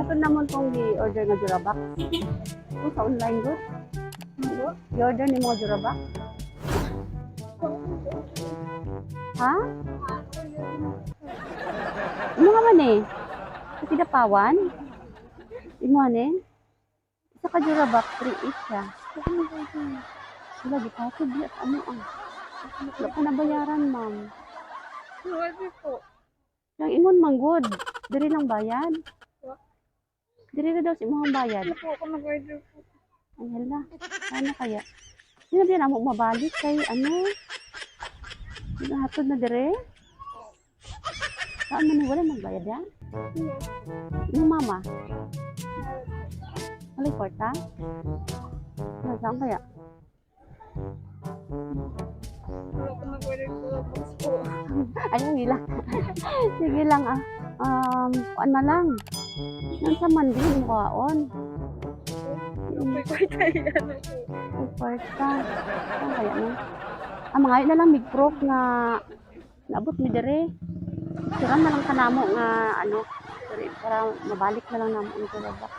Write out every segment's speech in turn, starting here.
Ito naman tong gi-order nga Durabox. Ito sa online good. I-order ni mga Durabox. Ha? Ano nga man eh? Sa Kidapawan? Imo eh? Isa ka Durabox, 3.8 siya. Wala, di pa ako di at ano ah. Wala pa nabayaran, ma'am. Grabe po. Ang ingon man good. Diri lang bayad. Diri na daw sa imong bayad. Ano po ako nag-order po? Ay, hala. Ano kaya? Sino ba mo mabalik kay ano? Nahatod na dire? Saan man wala magbayad ya? Yung mama? Wala kwarta? Ano, saan kaya? Wala ko nag-order po. Box po. Ay, hindi lang. Sige lang ah. Kuan na lang. Nang sa man din, mukhaon. May kwarta yan ano po. Ay, kwarta. Saan kaya no? Ah, mga na lang, mig-proof nga naabot mi dire. Sira na lang kanamo nga ano, sorry, para mabalik na lang namo ang tulabak.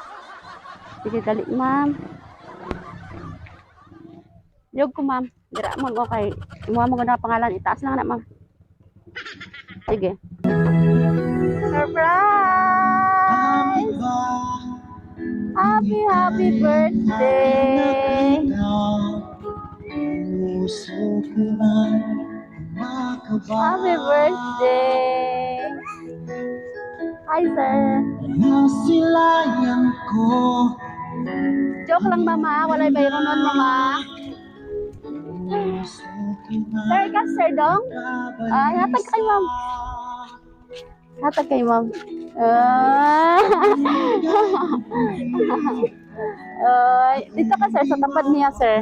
Sige, dali, ma'am. Yog ko, ma'am. Dira, ma'am, okay. Imuha mo na pangalan. Itaas lang na, ma'am. Sige. Surprise! Happy, happy birthday! Happy birthday! Hi, sir. Nasilayan ko. Joke lang, mama. Walay bayro nun, mama. Sir, ka, Sir Dong? Ay, hatag kay ma'am. Hatag kay ma'am. Ah. Ay, dito ka, sir. Sa tapat niya, sir.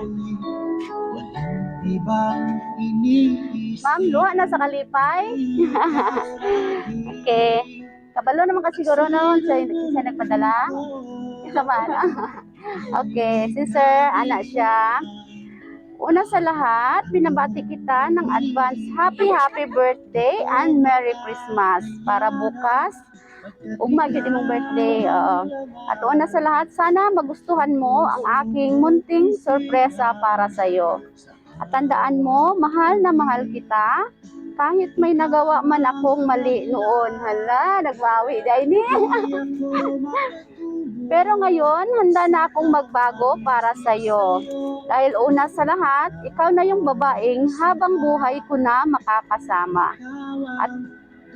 Ibang iniisip. Ma'am, luha na sa kalipay. Okay. Kabalo naman ka siguro noon sa nagpadala. Isa ba? Okay, si sir, anak siya. Una sa lahat, binabati kita ng advance happy happy birthday and Merry Christmas para bukas ugma gyud imong birthday. Oo. At una sa lahat, sana magustuhan mo ang aking munting sorpresa para sa iyo. At tandaan mo, mahal na mahal kita kahit may nagawa man akong mali noon. Hala, nagbawi dahil ni. Pero ngayon, handa na akong magbago para sa iyo. Dahil una sa lahat, ikaw na yung babaeng habang buhay ko na makakasama. At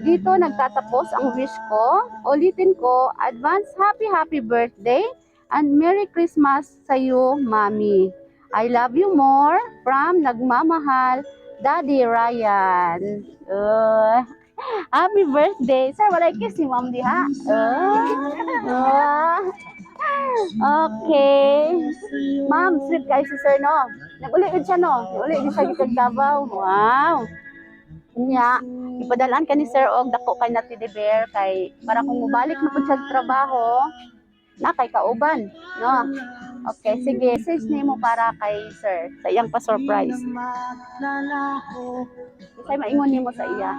dito nagtatapos ang wish ko. Ulitin ko, advance happy happy birthday and Merry Christmas sa iyo, Mami. I love you more from nagmamahal, Daddy Ryan. Happy birthday. Sir, wala kiss ni Ma'am diha. Okay. Ma'am, sweet kayo si sir, no? Nag-uli yun siya, no? Nag-uli yun siya gikan Davao. Wow. Unya, ipadalaan ka ni sir og dako kay na teddy bear kay para kung mobalik na pud siya sa trabaho, na kay kauban, no? Okay, sige. Message nimo para kay sir sa iyang pa-surprise. Unsay maingon nimo sa iya?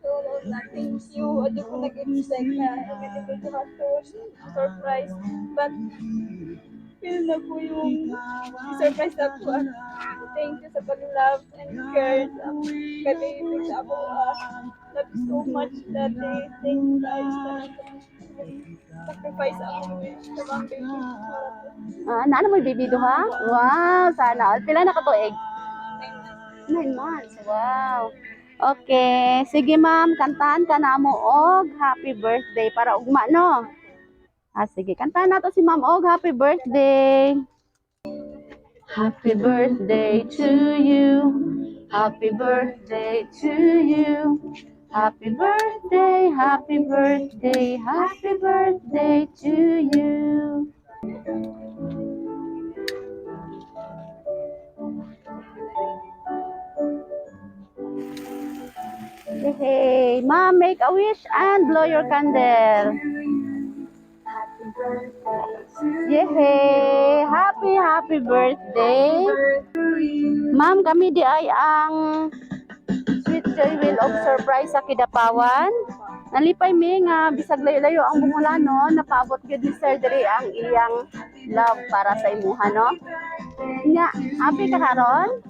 So, na, thank you. Ado ko nag-expect na hindi ko ito surprise. But, feel na ko yung surprise ako. Ah. Thank you sa pag-love and care sa kay sa ako. Ah. Love you so much, Daddy. Thank you guys. Sacrifice ako sa mga baby. Ah, naano mo baby duha? Wow, sana all. Pila na ka tuig? 9 months. Wow. Okay. Sige ma'am, kantahan ka na mo og happy birthday para ugma no. Ah, sige, kantahan nato si ma'am og happy birthday. Happy birthday to you. Happy birthday to you. Happy birthday, happy birthday, happy birthday to you. Hey, ma'am, make a wish and blow your candle. Yehey! Happy, happy birthday! Ma'am, kami di ay ang Sweet Joy Wheel of Surprise sa Kidapawan. Nalipay mi nga bisag layo-layo ang Boholano, napaabot gyud ni sir diri ang iyang love para sa imuha, no? Nya, happy ka karon?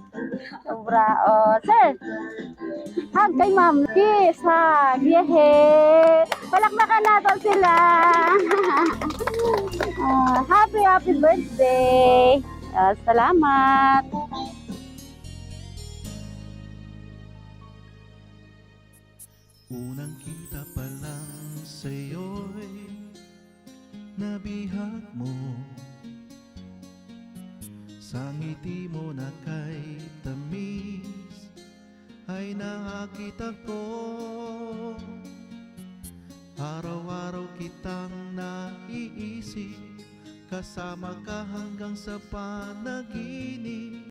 Sobra. Oh, sir. Hug kay ma'am. Kiss, hug. Yehey. Palakpakan natin sila. Ah, happy, happy birthday. Ah, salamat. Unang kita pa lang sa'yo'y nabihag mo. Sa ngiti mo na kay tamis ay nakita ko. Araw-araw kitang naiisip, kasama ka hanggang sa panaginip.